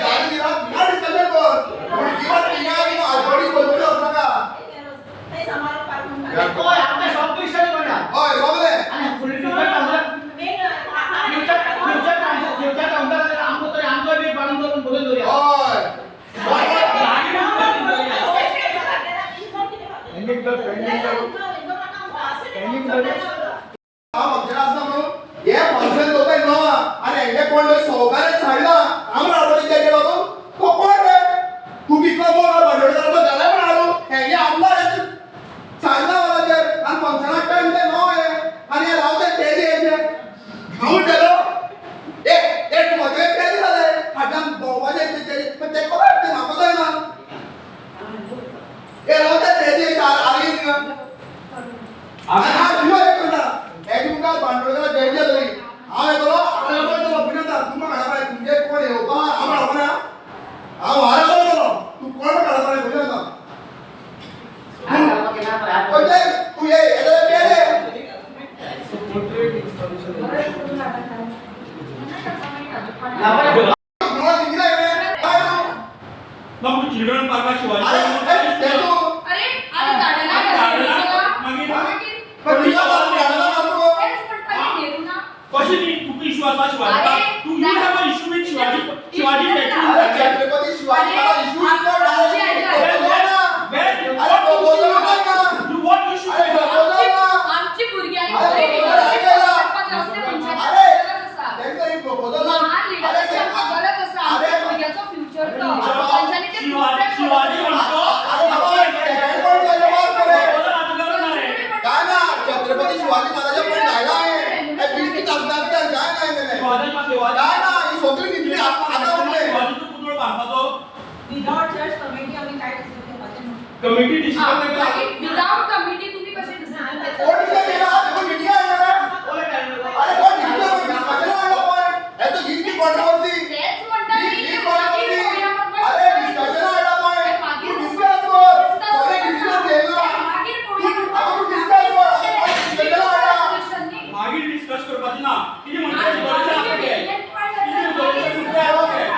जालें थिंगा डिस्कशन कर. उडकी थिंगा आनी आजवाडी पलतडी वचनाका. हय, आमकां सगळें विचार करूया. हय, सोंपलें. आनी फुडले future councillor, future future future councillor आमकां तरी आमचो बी बांदून करून बरोवन दवरुया. हय. हांव फंक्शन आसता म्हणून हे फंक्शन करता इनोवा आनी हेंगे कोण तरी सोवकाराक हाडला आमी रावपाचें तेजे बाबू. तो कोण रे? तूं कितलो मोग भांडवलदार जाल्यार पण हाडू हेंगे आमदार सांगला वराचेर आनी फंक्शनाक टायम ते णव हे आनी हे रावते तेजे हेजे हांव म्हणटलो एक एक म्हजे तेजे जाले फाटल्यान भोंवपाचें तेजे, पण ते खबर ते म्हाका जायना. हे रावते तेजे आरी थिंगा आनी हांव जिवा हें करता. हे तुमकां भांडवलदार जेजे तरी हांव येतलो, हांव येतलो अभिनंदन तुमकां काडपा. तुमचे कोण येवपा हांव रावना. हांव वारा येतलो, तूं कोण काडपा अभिनंदन. पण ते तूं ये येतले पेले. तुला जिंकला रे काय तूं? मग चिल्ड्रन पार्का शिवाजी. अरे ए, ते तूं अरे, आता गार्डनाक मागीर? पण तुझ्या बाजून गार्डनाक घालतो. तेच म्हणटा नेहरू ना. कशें न्ही? तुका इशू आसा शिवाजी अरे, पार्क. तू you have a issue with Shivaji Shivaji statue. अरे, छत्रपती शिवाजी महाराज इशू ना. अरे, प्रपोजल ना. You what issue? अरे, प्रपोजल ना. आमची भुरगीं आनी अरे, बरी प्रपोजल लिडरशीप ऐकायला. करपाचें असले मनशाची अरे, गरज आसा. त्यांचं एक प्रपोजल ना. महान अरे, लिडरशीप गरज आसा. अरे, आमच्या भुरग्याचो फ्युचर तो अरे, तांच्यांनी ते शिवाजी शिवाजी म्हणतो. अरे बाबा, सेकंड पॉईंट जायला वास मरे. प्रपोजल आतां गरज ना रे. काय ना, छत्रपती शिवाजी महाराजा पण जायला आहे हे बिस्किट आपल्या काय नाही त्याने. शिवाजी शिवाजी काय ना, ही सगळी निघली आता उरले. शिवाजीचो पुतळो बांदपाचो. विदाउट चर्च कमिटी आमी काय डिसिजन घेवपाचें न्हू. कमिटी डिसिजन घेतला. विदाउट कमिटी तुम्ही कसे डिसिजन घेता? कोण डिसिजन घेणार? कोण मिटिंग आहे रे? अरे, कोण डिसिजन डिस्कशन आणलं पण हे तर हीच ती कॉन्ट्रोवर्सी. तेच म्हणटा ही न्ही, ही मागीर कॉन्ट्रोवर्सी. पळोवया म्हणपाक अरे, शकता. डिस्कशन आणला पण मागीर तू डिस्कस कर. डिस्कस कोणी डिसिजन घेतला? मागीर तू पळोवया. आता तू डिस्कस कर. आता कोण डिसिजन आणला? मागीर डिस्कस करपाचें ना. कितें म्हणटा रिझॉल्युशन आसा तें. कितें रिझॉल्युशन आसा तें.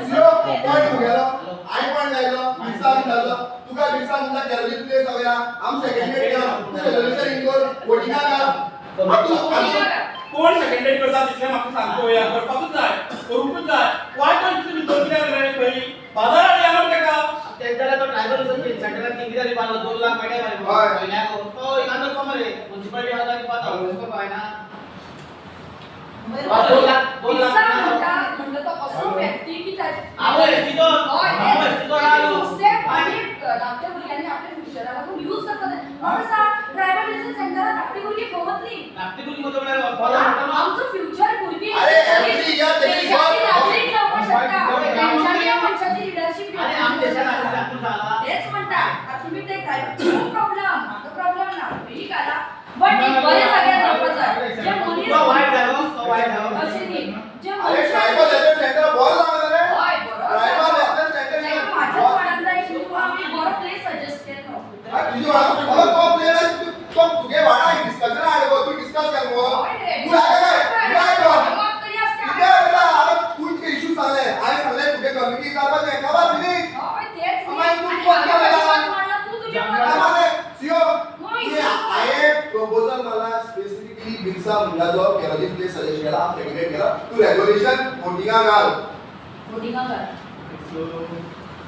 झिरो पॉईंट गेलो, I point जायलो, बिरसा जालो. तुका बिरसा मुंडा कॅरोजी प्लेस जावया. आम सेकंड केला रेजोल्युशन इनकोर वोटिंगा घाल. कोण सेकंडेड करता तितलें म्हाका सांग पळोवया. करपाकूच जाय, करूंकूच जाय. वायट तो इतले भितर कित्याक रे? खंय बाजारात हाडया मरे तेका. तेंच्याला तो ट्रायबल सेंटरात कितें बांदलो, 2 लाख मेळटा मरे हय. म्हयन्याक. तो हिंगा करपा मरे मुन्सिपालिटी आसा ती पाता करपा जायना. 2 लाख, 2 लाख. बिरसा म्हणटा म्हणटा तो असो व्यक्ती की ताजे आवय एसटीचो, हय, आवय एसटीचो रालो. फुटस्टेप आनी धाकट्या भुरग्यांनी आपल्या फ्युचरा लागून यूज करता. म्हाका सांग, ट्रायबल रिजन सेंटरात धाकटी भुरगीं खंय वतली? धाकटी भुरगीं म्हणटा म्हळ्यार वचपा जाय म्हणटा न्हू. आमचो फ्युचर भुरगीं अरे, every year त्याची देशाची नागरीक जावपाक शकता. हय. तेंच्यांनी ह्या मनशाची लिडरशीप. आनी आमच्या देशान आसलें आपूण सांगला. तेच म्हणटा, आता तुम्ही ते काय खूप प्रॉब्लेम, म्हाका प्रॉब्लेम ना खंयी घाला, बट एक बरे जाग्यार जावपा जाय जे मनीस तो वायट जालो, तो वायट जालो. अशें न्ही जे अरे, मनशान ट्रायबल वेलफेअर सेंटर बरो जावं रे. हय, बरो. Tribal welfare centre. ताका म्हाज्याच वाड्यान जाय आशिल्लें म्हणून आमी बरो प्लेस सजेस्ट केलो. तुझी वाडा तो प्लेयर, तो तुगे वाडा डिस्कशन हाड गो. तू डिस्कस कर गो. हय रे. तू आयक काय, तू आयक. मत तरी आसता. कितें आयकला? आता तू इतके इशू सांगले, हांवें सांगले तुगे कमिटी जावपाचें खबर फिनीश. हय, तेच न्ही. मागीर तूं आनी कोण हांवें केला? म्हजें मत मांडलां, तूं तुजें मत मांड. सिओ. No issue. हांवें प्रपोजल मारला स्पेसिफिकली बिरसा मुंडाचो कॅरोजीन प्लेस सजेस्ट केला, सेक्रेट केला. तूं रेजोल्युशन वोटिंगा घाल. वोटिंगा घाल.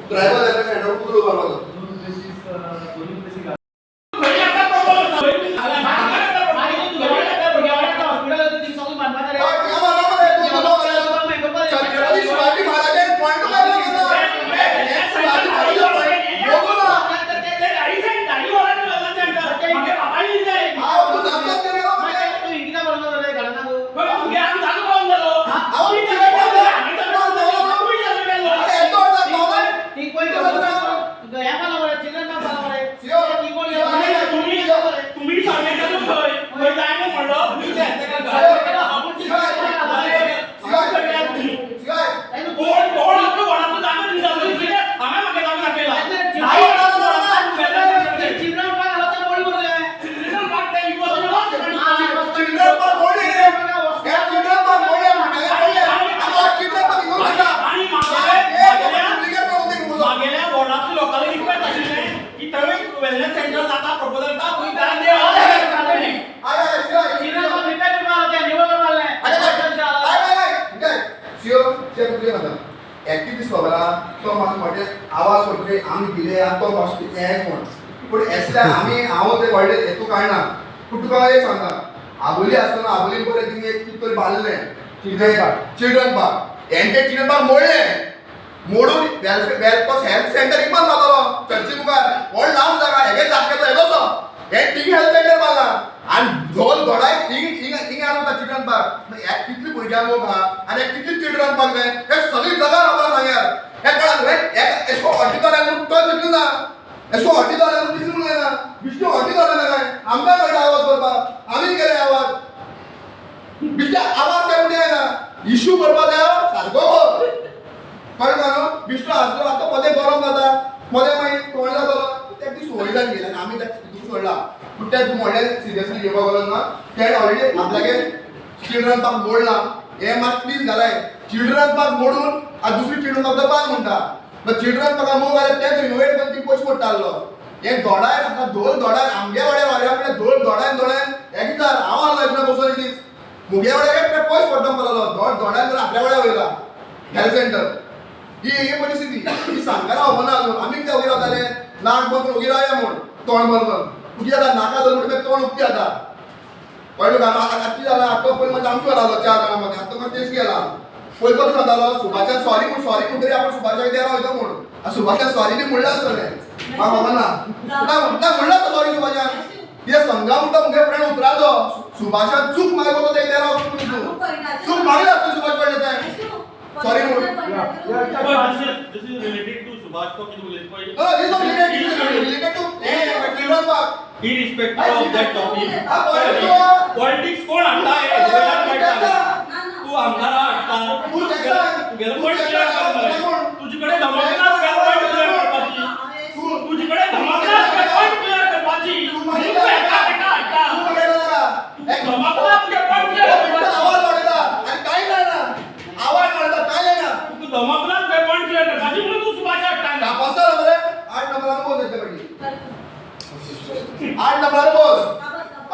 ट्रायबल वेलफेअर सेंटर पुतळो उबारपाचो. खंय आसा प्रॉब्लम? खंय मागीर तूं तुगेल्या भुरग्या वाड्यार हॉस्पिटल आसा, ती सगळी बांदपा रे. हय, थिंगा मारला मरे, तूं तुजो मरे. छत्रपती शिवाजी महाराजांनी पॉईंट काडलो केन्ना? शिवाजी महाराजा पॉईंट बघू ना. हांव तूं नाचत गेलो मरे. तूं इंगिता बरोबर रे घालना गो. हांव तुगे अरे, येतो आता पावला. ती पॉईंट हें पावला मरे, चिल्ड्रन पार्क पावला मरे. सिओ. चेक तुजें सांगता एक्टिविस्ट खबर आहा तो मातसो मोटे आवाज करतले आमी दिले आनी तो मातसो हें म्हण पूण एसले आमी हांव ते व्हडले हेतू काडना. पूण तुका एक सांगता, आबोली आसतना आबोली बरें तिंगे एक कितें तरी बांदलें कितें चिल्ड्रन पार्क, हें तें चिल्ड्रन पार्क मोडलें, मोडून वेलफेर हेल्थ सेंटर इमान जातालो चर्ची मुखार व्हड लांब जागा हेगे जाग्याचो हेगोसो हे थिंग हेल्थ सेंटर बांदला आनी धोल धोडाय थिंग हिंग हिंग आसा चिल्ड्रन पार्क. हे कितली भुरग्यां मोग आहा आनी हे कितली चिल्ड्रन पार्क जाय हे सगळी जगा रावता सांग्यार. हे कोणाक हे एशे को हॉटी जाल्यार तो दिसलो ना, एशे को हॉटी जाल्यार दिसूंक जायना. विष्णू हॉटी जालें ना काय आमकां कळटा आवाज करपाक, आमी केले आवाज बिश्टा आवाज काय म्हणजे ना इशू करपाक जाय सारको कर. कळ्ळें न्हू? बिश्टो आसलो आतां मदें गरम जाता, मदें मागीर तोंड जातलो तेका ती संवय जावन गेली आनी आमी ताका तितून सोडला. पूण तें तूं म्हणलें सिरियसली घेवपाक गरज ना. तेणें ऑलरेडी आपल्यागे चिल्ड्रन पार्क मोडला हें मात प्लीज घालाय. चिल्ड्रन पार्क मोडून आनी दुसरी चिल्ड्रन पार्क बांद म्हणटा. चिल्ड्रन पार्का मोग जाल्यार तेंच रिनोवेट करून ती पयशे पडटा आहलो. हें दोडाय म्हाका धोल दोडाय आमगे वाड्यार वाड्या म्हणल्यार धोल दोडायन दोडायन हें कितें जालें हांव आहलो एकलो बसून एक दीस मुगे वाड्यार पयस पडटा म्हणपाक धोड दोडायन दोडाय आपल्या वाड्यार वयला हेल्थ सेंटर. ही ही परिस्थिती ही सांगतना खबर ना अजून. आमी कितें ओगी रावताले नाक बंद करून ओगी रावया म्हूण तोंड बंद करून कितें जाता नाका धरून म्हणटा तोंड उक्तें जाता. कळ्ळें तुका? आतां कितें जालां आतां पयलीं मातसो आमचो रावलो चार जाणां मदीं आतां मातसो तेज गेला. पयलीं कसो जातालो सुभाषान सॉरी म्हूण सॉरी म्हणटरी आपण सुभाषाक देरा वयता म्हूण आनी सुभाषान सॉरी बी म्हणलां आसतलें म्हाका खबर ना. ना म्हणलां सॉरी सुभाषान कित्याक संगा म्हणटा मुगे फ्रेंड उतराचो सुभाषान चूक मागलो तो देरा वचून तूं चूक मागली आसतली सुभाष पडले तें सॉरी म्हूण. This is related to Subhash तो कितें उलयता पळय. No, this is not related. Related to children park. Irrespective of that topic. हा, politics. Politics कोण हाडटा हें गोंयांत कळटा. तूं आमदारा हाडटा. तूं टॅक्सान. तुगेलो तूं पॉयंट क्लियर टॅक्सान. कर मरे. कोण? तुजे कडेन धमक ना तुगेलो पॉयंट क्लियर करपाची. तूं तुजे कडेन धमक ना तुगे पॉयंट क्लियर करपाची. तूं तूं एका एका हाडटा. तूं म्हणटा जाका. धमक ना तुगे पॉयंट क्लियर करपाची. आवाज वाडयता आनी कांय जायना. आवाज वाडयता कांय जायना. तुका धमक ना तुगे पॉयंट क्लियर करपाची म्हणून तूं सुभाष हाडटा. कापासता मरे 8 नंबरान बोस येतले पडली. 8 नंबरान बोस.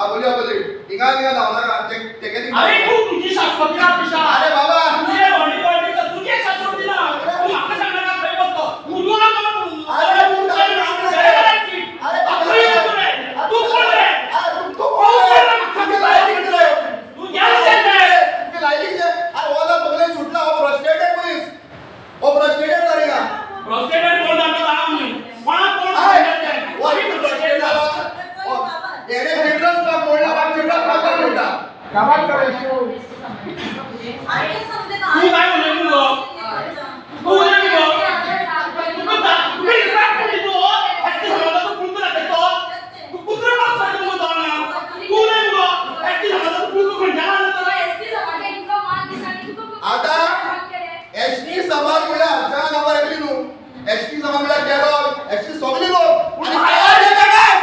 आबोली आबोली हिंगा हिंगा धांव नाका तेगे अरे तूं तुजी शाश्वती ना पिशा. अरे बाबा तुजे व्हडली पॉलिटिक्स तुजे शाश्वती ना. तूं म्हाका सांगनाका खंय बसतो. उलोवं नाका तूं. अरे तूं काय सांगना रे? अरे बाबा. खंय वचूं रे? तूं कोण रे? अरे तूं तूं कोण रे? तुगे लायली कितें रे? तूं गेला रे. तुगे लायली कितें? अरे हो आतां बगलेन सुटला हो फ्रस्ट्रेटेड मनीस. हो फ्रस्ट्रेटेड जाली का? प्रोस्टेटेड कोण जाणटा जाणा आमी. कोणाक कोण अरे, सांगता तें. हो इतलो फ्रस्ट्रेटेड जाला. हो, हेणे चिल्ड्रन्स पार्क मोडला, बाब चिल्ड्रन्स पार्क म्हणटा. तूं काय उलयता गो? तूं उलयता गो? तुका तुका रिस्पेक्ट पडली तूं हो? एसटी समाजाचो पुळको दाखयता तो? तूं कुत्रे पास सारको मुगो तो हांगा. तूं उलय मुगो. एसटी समाजाचो पुळको खंयच्यान हाडलो तो? आता एसटी समाज म्हळ्यार ज्या नंबर येतली न्हू एसटी समाज म्हळ्यार केरळ एसटी सगळे लोक आनी भायला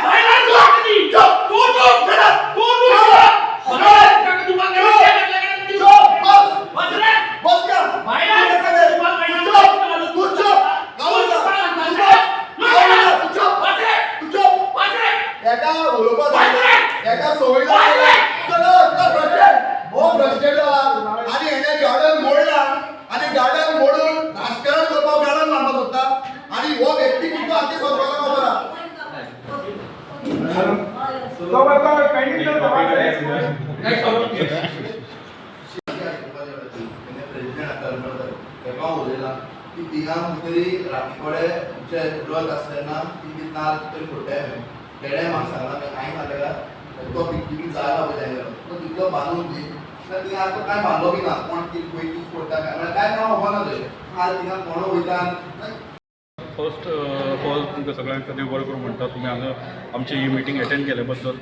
भायला तूं आसली. तूं तूं तूं तूं भायला तुका केलं चुप, बस. बस रे. बस का? भायला तू चुप, तू चुप, गावू नका. तू चुप, गावू नका, तू चुप, बस रे. तू चुप. बस रे. एका उलोवपाक बाजरे! एका संवय बाजरे! चलो फ्रस्ट्रेट हो फ्रस्ट्रेट जाला आनी हेणे गार्डन मोडला आनी गार्डन मोडून राजकारण करपाक गार्डन मारपाक सोदता आनी हो व्यक्ती कितलो आमचे सोदपाक खबर आहा. Next topic. President आतां तेका उलयला की तिगा तरी राती कडेन आमचे रथ आसता तेन्ना ती नाल तरी फोडटाय खंय. तेणें म्हाका सांगलां हांवें सांगलें ताका तो भिकी जाला पळय तेंगेलो तो तितलो बांदून दी ना तिगा आतां कांय बांदलो बी ना कोण कितें पळय कितें फोडटा काय म्हळ्यार कांय म्हाका खबर ना थंय आज तिगा कोणो वयता. फर्स्ट ऑफ ऑल तुमकां सगळ्यांक देव बरें करूं म्हणटा तुमी हांगा आमची ही मिटींग एटेंड केल्या बद्दल.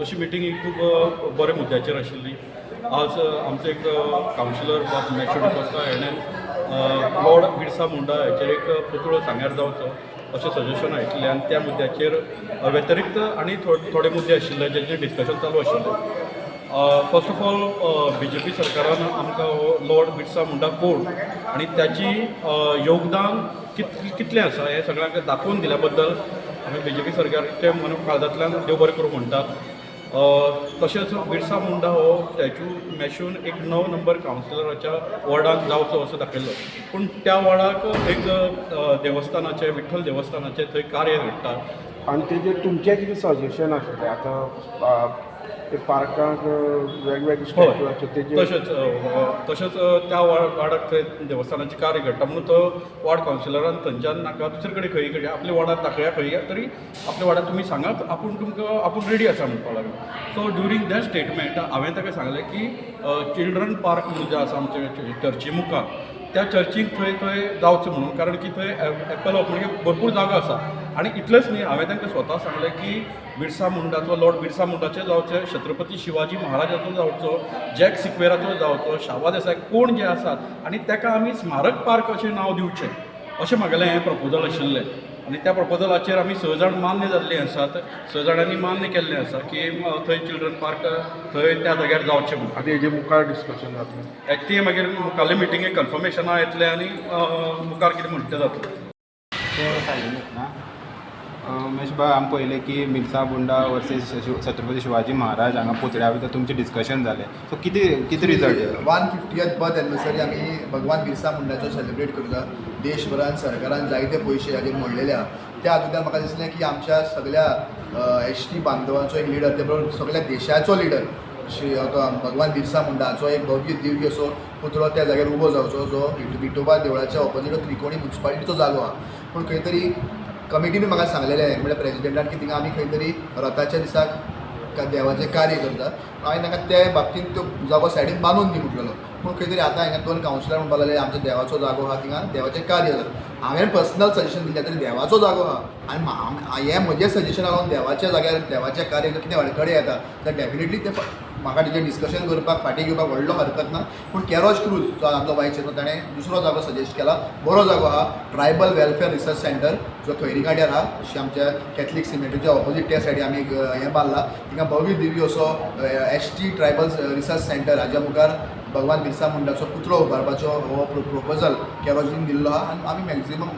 तशी मिटींग ही खूब बऱ्या मुद्द्याचेर आशिल्ली. आज आमचो एक कावन्सिलर बाब मॅच्यू डिकोस्ता हेणें लॉर्ड बिरसा मुंडा हेचेर एक पुतळो सांग्यार जावचो अशें सजेशन आयिल्लें आनी त्या मुद्द्याचेर व्यतिरिक्त आनी थोडे मुद्दे आशिल्ले जेचेर डिस्कशन चालू आशिल्लें. First of all BJP सरकारान आमकां हो लॉर्ड बिरसा मुंडा कोण आनी त्याची योगदान कितलें आसा हें सगळ्यांक दाखोवन दिल्या बद्दल आमी बीजेपी सरकाराचे मन काळजांतल्यान देव बरें करूं म्हणटात. तशेंच बिरसा मुंडा हो स्टॅच्यू मेशून एक 9 नंबर कावन्सिलराच्या वॉर्डान जावचो असो दाखयल्लो, पूण त्या वॉर्डाक एक देवस्थानाचें, विठ्ठल देवस्थानाचें थंय कार्य घडटा. आनी तेजेर तुमचें कितें सजेशन आसलें आतां ते पार्काक वेगवेगळे स्टॅच्यू आसता तेजेर? तशेंच तशेंच त्या वार्डाक थंय देवस्थानाचें कार्य घडटा म्हणून तो वॉर्ड कावन्सिलरान थंयच्यान नाका दुसरे कडेन खंय कडेन आपल्या वॉर्डात दाखया, खंय तरी आपल्या वॉर्डात तुमी सांगात, आपूण तुमकां आपूण रेडी आसा म्हणपाक लागलो. सो ड्युरींग that statement हांवें ताका सांगलें की चिल्ड्रन पार्क म्हणून जें आसा आमचे चर्ची मुखार, त्या चर्चीक थंय थंय जावचें म्हणून, कारण की थंय एपल ऑफ म्हणजे भरपूर जागो आसा. आनी इतलेंच न्ही, हांवें तांकां स्वता सांगलें की बिरसा मुंडाचो, लॉर्ड बिरसा मुंडाचें जावचें, छत्रपती शिवाजी महाराजाचो जावचो, जॅक सिक्वेराचो जावचो, शाबा देसाय कोण जे आसात आनी ताका आमी स्मारक पार्क अशें नांव दिवचें अशें म्हागेलें हें प्रपोजल आशिल्लें. आनी त्या प्रपोजलाचेर आमी स जाण मान्य जाल्लीं आसात, 6 जाणांनी मान्य केल्लें आसा की थंय चिल्ड्रन पार्क थंय त्या जाग्यार जावचें म्हणून. आतां हेजे मुखार डिस्कशन जातलें. ती मागीर मुखारले मिटिंगेक कन्फर्मेशनां येतलें आनी मुखार कितें म्हणटा तें जातलें. महेश भाई, आमी पळयलें की बिरसा मुंडा वर्सीस छत्रपती शिवाजी महाराज हांगा पुतळ्या भितर तुमचें डिस्कशन जालें, सो कितें कितें रिजल्ट येयलो? 150th birth anniversary आमी भगवान बिरसा मुंडाचो सेलिब्रेट करता. देशभरान सरकारान जायते पयशे हाजेर मोडलेले आहा. त्या हातूंतल्यान म्हाका दिसलें की आमच्या सगल्या एस टी बांधवांचो एक लिडर, ते बरोबर सगल्या देशाचो लिडर श्री तो भगवान बिरसा मुंडा हाचो एक भव्य दिव्य असो पुतळो त्या जाग्यार उबो जावचो, जो विठोबा देवळाच्या ऑपोजीट त्रिकोणी मुन्सिपालिटीचो जागो आहा. पूण खंय तरी कमिटीनूय म्हाका सांगलेलें, म्हळ्यार प्रेजिडेंटान, की थिंगा आमी खंय तरी रथाच्या दिसाक देवाचें कार्य करता. हांवें तांकां ते बाबतींत त्यो जागो सायडीन बांदून दी म्हटलेलो. पूण खंय तरी आतां हिंगा 2 कावन्सिलर म्हणपाक लागले आमचो देवाचो जागो आहा, थिंगा देवाचें कार्य जाता. हांवें पर्सनल सजेशन दिलें तरी देवाचो जागो आहा आनी हें म्हजें सजेशन लागून देवाच्या जाग्यार देवाचें कार्य कितें अडखळे येता तर डेफिनेटली तें म्हाका तेजेर डिस्कशन करपाक, फाटीं घेवपाक व्हडलो हरकत ना. पूण कॅरोज क्रूज जो आमचो वायस चेअरमॅन, ताणें दुसरो जागो सजेस्ट केला, बरो जागो आहा, ट्रायबल वेलफेअर रिसर्च सेंटर जो खैरीकाट्यार आहा, अशें आमच्या कॅथलीक सिमेट्रीच्या ऑपोजीट त्या सायडी आमी एक हें बांदला. थिंगा भव्य दिव्य असो S T tribal research centre हाज्या मुखार भगवान बिरसा मुंडाचो पुतळो उबारपाचो हो प्रोपोजल कॅरोजीन दिल्लो आहा आनी आमी मॅक्झिमम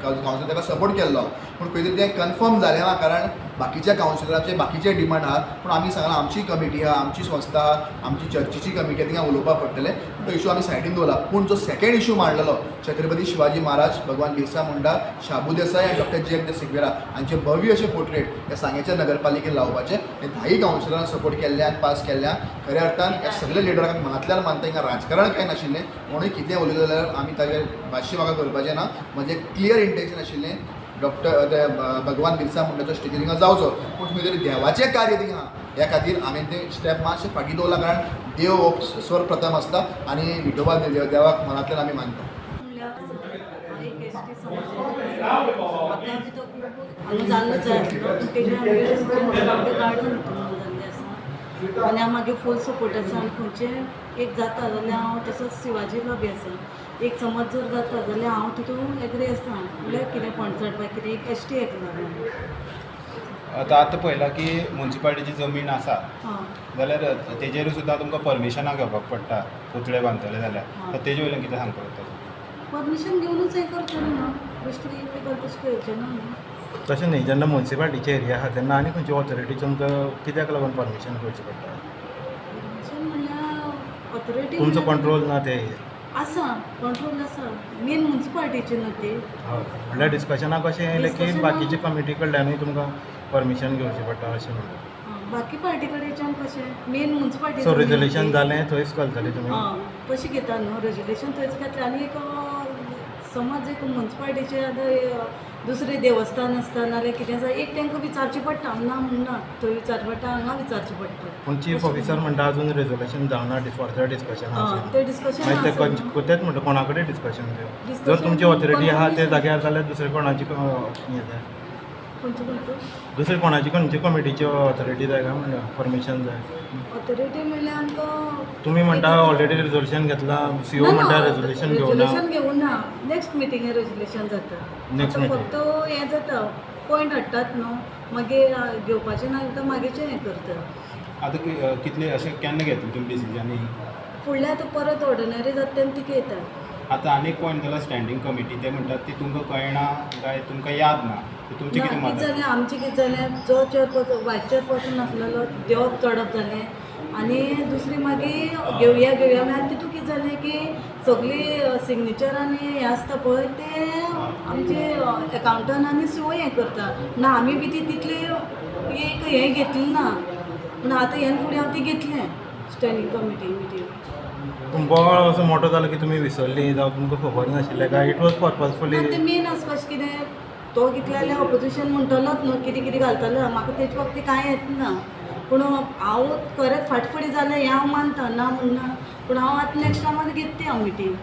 कावन्सिल ताका सपोर्ट केल्लो. पूण खंय तरी तें कन्फर्म जालें ना, कारण बाकीच्या कावन्सिलराचे बाकीचे डिमांड आहा. पूण आमी सांगलां, आमची कमिटी आहा, आमची संस्था आहा, आमची चर्चीची कमिटी आहा, थिंगा उलोवपाक पडटलें. तो इशू आमी सायडीन दवरला. पूण जो सेकेंड इशू मांडलेलो, छत्रपती शिवाजी महाराज, भगवान बिरसा मुंडा, शाबू देसाय आनी डॉक्टर जॅक the Sequeira हांचे भव्य अशे पोर्ट्रेट ह्या सांगेच्या नगरपालिकेन लावपाचे, हे 10 कावन्सिलरान सपोर्ट केल्ले आनी पास केल्ले. खऱ्या अर्थान ह्या सगल्या लिडरांक मनांतल्यान मानता, हिंगा राजकारण कांय नाशिल्लें. कोणूय कितें उलयलो जाल्यार आमी ताजेर भाश्य म्हाका करपाचें ना. म्हजें क्लियर इंटेन्शन आशिल्लें डॉक्टर ते भगवान बिरसा मुंडाचो स्टेचू थिंगा जावचो. पूण खंय तरी देवाचें कार्य थिंगा ह्या खातीर हांवें तें स्टेप मातशें फाटीं दवरलां, कारण देव हो सर्वप्रथम आसता आनी विठोबा देवाक मनांतल्यान आमी मानता. म्हणल्यार एक एस टी समाजाचो म्हाका बी तो खूब हांगा जाल्लो जाय आसलो, पूण तेजेर आमगेर गार्डन हितून जाल्लें आसा आनी हांव मागीर फूल सपोर्ट आसा. आनी खंयचें एक जाता जाल्यार हांव, तसोच शिवाजीलो बी आसा एक समज जर जाता जाल्यार हांव तितून एग्री आसा. म्हणल्यार कितें फंड चडपाक कितें एक एस टी एक लागून. आतां आतां पळयलां की मुन्सिपालिटीची जमीन आसा हां. जाल्यार तेजेर सुद्दां तुमकां परमिशनां घेवपाक पडटा पुतळे बांदतले जाल्यार, तर तेजे वयल्यान कितें सांगपाक वता? परमिशन घेवनूच हें करचें न्हू, बेश्टें इलिगल तशें करचें ना न्हू. तशें न्ही, जेन्ना मुन्सिपालिटीचे एरिया आहा तेन्ना आनी खंयचे ऑथॉरिटीचे तुमकां कित्याक लागून परमिशन घेवचें पडटा? परमिशन म्हणल्यार ऑथॉरिटी तुमचो कंट्रोल ना ते? आसा, कंट्रोल आसा, मेन मुन्सिपालिटीचे न्हू ती. हय, म्हणल्यार डिस्कशनाक कशें येयलें की बाकीचे कमिटी कडल्यानूय तुमकां परमिशन घेवचें पडटा अशें म्हणटा. आं, बाकी पार्टी कडेच्यान कशें मेन मुन्सिपालिटी. सो रेजोल्युशन जालें थंयच घालतले तुमी? आं, कशें घेता न्हू रेजोल्युशन थंयच घेतलें. आनी एक समज एक मुन्सिपालिटीचे आतां दुसरें देवस्थान आसता नाल्यार कितें आसा, एक तांकां विचारचें पडटा, ना म्हणना, थंय विचारचें पडटा, हांगा विचारचें पडटा. पूण चीफ ऑफिसर म्हणटा अजून रेजोल्युशन जावना, फर्दर डिस्कशन आं, तें डिस्कशन मागीर आसा ते न्हू. तेच म्हणटा, कोणा कडेन डिस्कशन तें? जर Discussion तुमची ऑथॉरिटी आहा ते confirmation. जाग्यार जाल्यार दुसरे कोणाची हें जाय? खंयचे खंयचे? दुसरे कोणाची खंयची कमिटीची ऑथॉरिटी जाय काय म्हणटा, परमिशन जाय? ऑथॉरिटी म्हणल्यार आमकां तुमी म्हणटा ऑलरेडी रेजोल्युशन घेतला, सीओ म्हणटा रेजोल्युशन घेवना. रेजोल्युशन घेवना, नेक्स्ट मिटिंगे रेजोल्युशन जाता. Next आतां meeting. फक्त हें जाता, पॉयंट हाडटात न्हू, मागीर घेवपाचें ना जाल्यार मागीरचें हें करता. आतां कितले अशें केन्ना घेतली तुमी डिसिजन ही? फुडल्या आतां परत ऑर्डिनरी जाता तेन्ना ती घेता. आतां आनी एक पॉयंट जाला, स्टँडींग कमिटी ते म्हणटात ती तुमकां कळना काय तुमकां याद ना? तुमचें ना कितें मत कितें जालें आमचें कितें जालें, जो चेअरपर्सन वायस चेअरपर्सन आसलेलो देवप चडप जालें आनी दुसरी मागीर घेवया घेवया म्हळ्यार तितून कितें जालें की सगळी सिग्नेचर आनी हें आसता पळय तें आमचे एकावंटंट आनी सीओ हें करता ना, आमी बी ती तितली एक हें घेतली ना, पूण आतां ह्यान फुडें हांव ती घेतलें स्टँडींग कमिटी मिटींग. पूण बोवाळ असो मोठो जालो की तुमी विसरली जावं तुमकां खबर नाशिल्लें काय it was purposefully? ना, तें मेन आसा कशें कितें तो कितले जाल्यार ऑपोजिशन म्हणटलोच न्हू, कितें कितें घालतलो, म्हाका तेजे बाबतींत कांय येतना, पूण हांव खरेंच फाटफुडें जालें हें हांव मानता, ना म्हणना, पूण हांव आतां नेक्स्ट टायम आतां घेता ती हांव मिटींग.